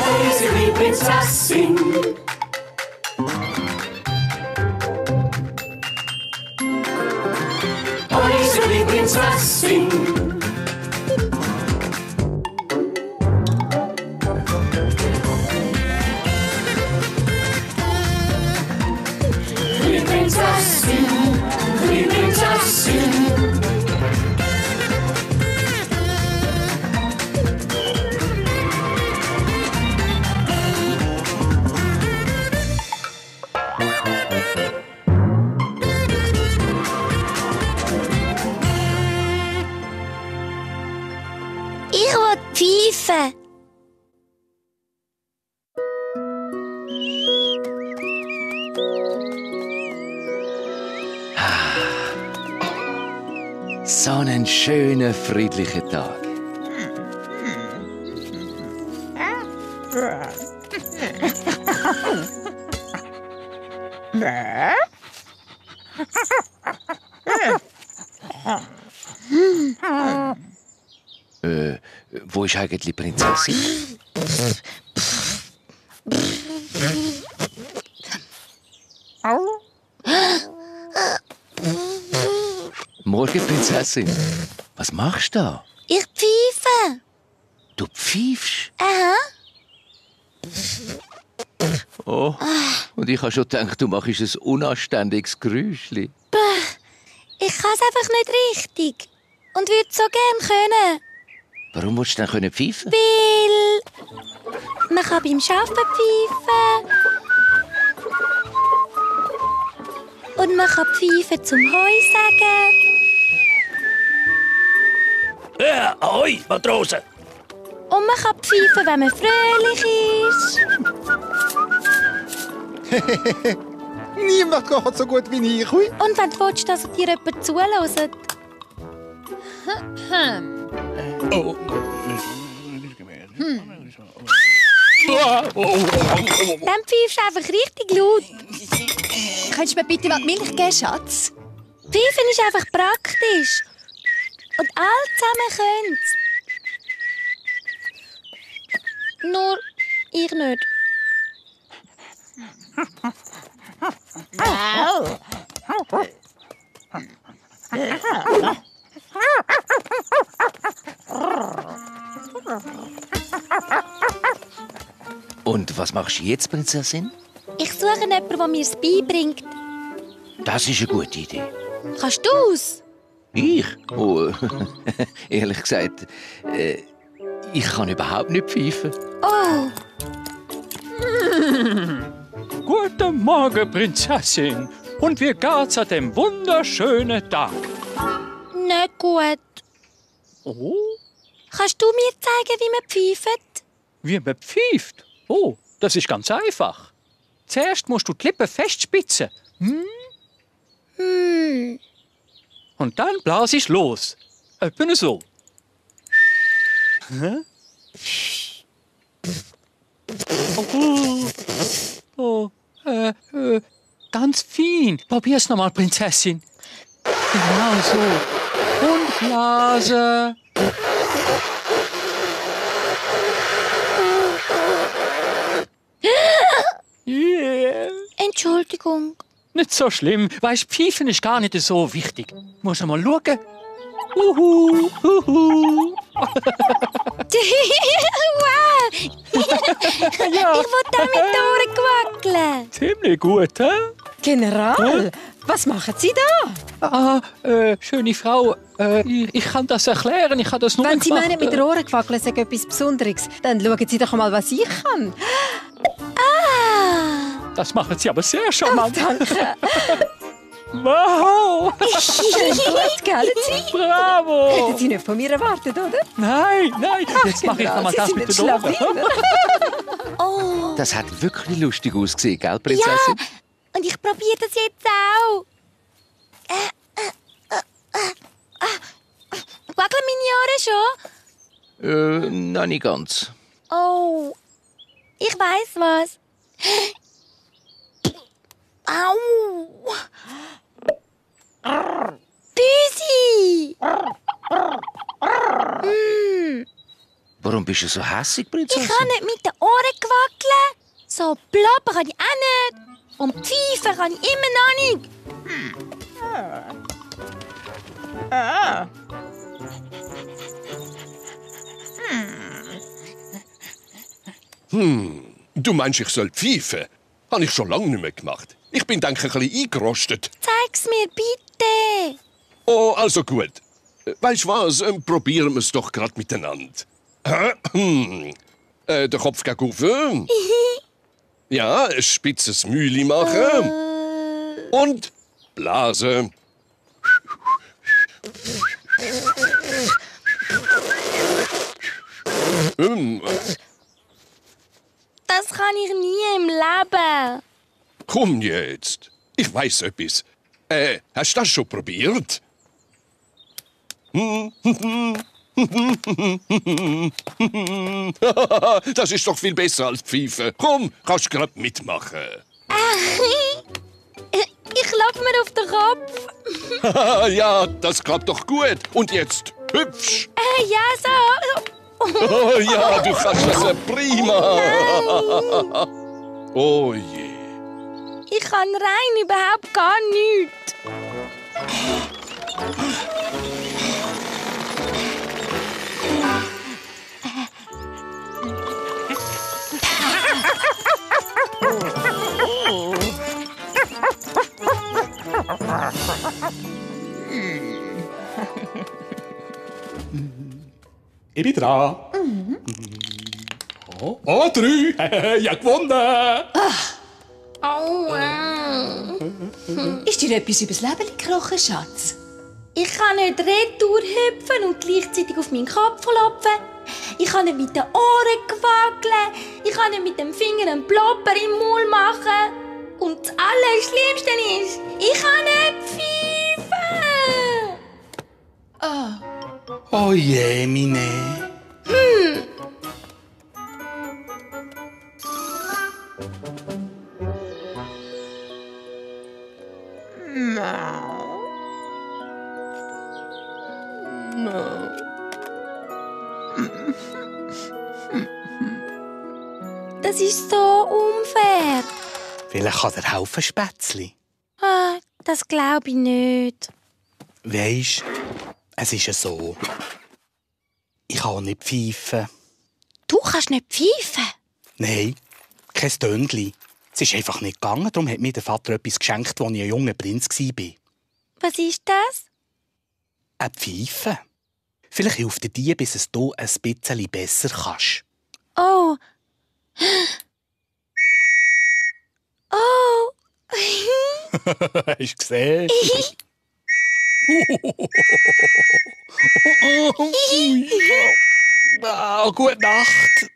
Unsere Prinzessin. Unsere Prinzessin. Die Prinzessin, die Prinzessin. Ich will pfeifen. So einen schönen, friedlichen Tag. Wo ist eigentlich die Prinzessin? Morgen, Prinzessin. Was machst du da? Ich pfeife. Du pfeifst? Aha. Oh. Und ich habe schon gedacht, du machst ein unanständiges Geräuschli. Ich kann es einfach nicht richtig. Und würde so gern können. Warum willst du denn pfeifen? Weil man kann beim Arbeiten pfeifen. Und man kann pfeifen zum Heu sagen. Ahoi, Matrose! Und man kann pfeifen, wenn man fröhlich ist. Niemand geht so gut wie ich. Hui. Und wenn du willst, dass dir jemand zuhört. Dann pfeifst du einfach richtig laut. Könntest du mir bitte mal die Milch geben, Schatz? Pfeifen ist einfach praktisch. Und alle zusammen können's. Nur ich nicht. Und was machst du jetzt, Prinzessin? Ich suche jemanden, der mir es beibringt. Das ist eine gute Idee. Kannst du's? Ich? Oh, ehrlich gesagt, ich kann überhaupt nicht pfeifen. Oh, Guten Morgen, Prinzessin. Und wie geht's an dem wunderschönen Tag? nicht gut. Oh, Kannst du mir zeigen, wie man pfeift? wie man pfeift? Oh, das ist ganz einfach. Zuerst musst du die Lippen festspitzen. Und dann blasest los. Etwa so. Hä? Ganz fein. Probier's nochmal, Prinzessin. Genau so. Und blasen. Yeah. Entschuldigung. Nicht so schlimm. Weisst, Pfeifen ist gar nicht so wichtig. Musst du mal schauen. Huhu, huhu. Wow! Ja, Ich will da mit den Ohren wackeln. ziemlich gut, hä? General, was machen Sie da? Schöne Frau, ich kann das erklären. Ich habe das nur Wenn Sie gemacht. meinen, mit den Ohren gewackeln sei etwas Besonderes, dann schauen Sie doch mal, was ich kann. Das machen Sie aber sehr charmant. Danke. Wow! Gut, gell, Sie? Bravo! Hätten Sie nicht von mir erwartet, oder? Nein, jetzt mache ich General, nochmal Sie das sind mit nicht den Ohren. Schlawiner. Oh, Das hat wirklich lustig ausgesehen, gell, Prinzessin? und ich probiere das jetzt auch. Wackeln meine Ohren schon? Noch nicht ganz. Oh, ich weiss was. Au! Büsi! Warum bist du so hässig, Ich Prinzessin? kann nicht mit den Ohren wackeln. So ploppen kann ich auch nicht. Und pfeifen kann ich immer noch nicht. Du meinst, ich soll pfeifen? Habe ich schon lange nicht mehr gemacht. Ich bin, denke ich, ein bisschen eingerostet. Zeig's mir bitte. Oh, also gut. Weißt du was? Probieren wir es doch gerade miteinander. Den Kopf gegen auf. Ja, ein spitzes Mühli machen. Und blasen. Das kann ich nie im Leben. Komm jetzt. Ich weiß etwas. Hast du das schon probiert? Das ist doch viel besser als Pfeifen. Komm, kannst du gerade mitmachen. Ich klopfe mir auf den Kopf. Ja, das klappt doch gut. Und jetzt hüpfsch. Ja, so. Oh ja, du kannst das ja prima. Oh je. Ich kann rein überhaupt gar nichts. Ich bin dran. Oh, 3. Ja, gewonnen. Ist dir etwas übers Leben gekrochen, Schatz? Ich kann nicht retour hüpfen und gleichzeitig auf meinen Kopf klopfen. Ich kann nicht mit den Ohren wackeln. Ich kann nicht mit dem Finger einen Plopper im Maul machen. Und das Allerschlimmste ist, ich kann nicht pfeifen. Oh je, meine. Das ist so unfair. Vielleicht kann dir helfen, Spätzli. Das glaube ich nicht. Weisst, es ist ja so. Ich kann auch nicht pfeifen. Du kannst nicht pfeifen? Nein, kein Töndli. Es ist einfach nicht gegangen, darum hat mir der Vater etwas geschenkt, als ich ein junger Prinz war. Was ist das? Eine Pfeife. Vielleicht hilft dir die, bis du ein bisschen besser kannst. Oh. Oh. Hast du gesehen? Gute Nacht.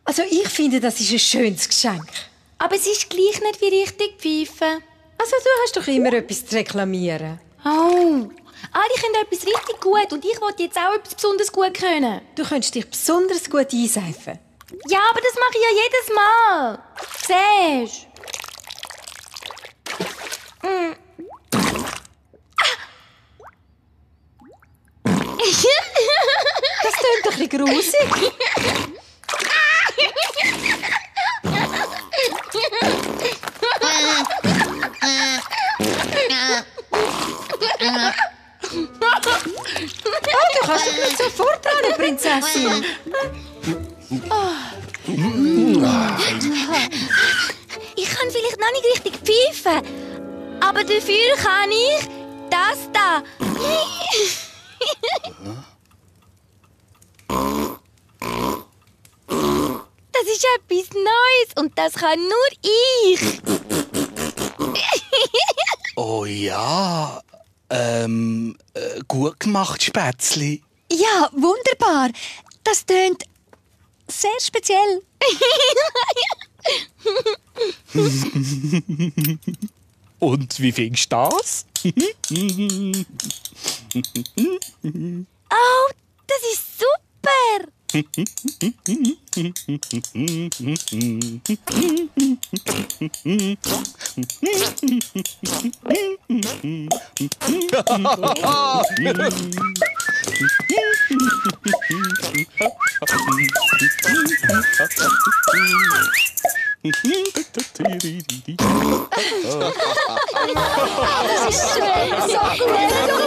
Also ich finde, das ist ein schönes Geschenk. Aber es ist gleich nicht wie richtig pfeifen. Also du hast doch immer etwas zu reklamieren. Oh. Alle können etwas richtig gut und ich will jetzt auch etwas besonders gut können. Du könntest dich besonders gut einseifen. Ja, aber das mache ich ja jedes Mal. Siehst du? Das klingt doch ein bisschen grusig. Oh, du kannst doch nicht sofort rennen, Prinzessin. Ich kann vielleicht noch nicht richtig pfeifen, aber dafür kann ich das da. Das ist etwas Neues und das kann nur ich. Oh ja, gut gemacht, Spätzli. Ja, wunderbar. Das tönt sehr speziell. Und wie findest du das? Oh, das ist super! Das ist schön, so gut.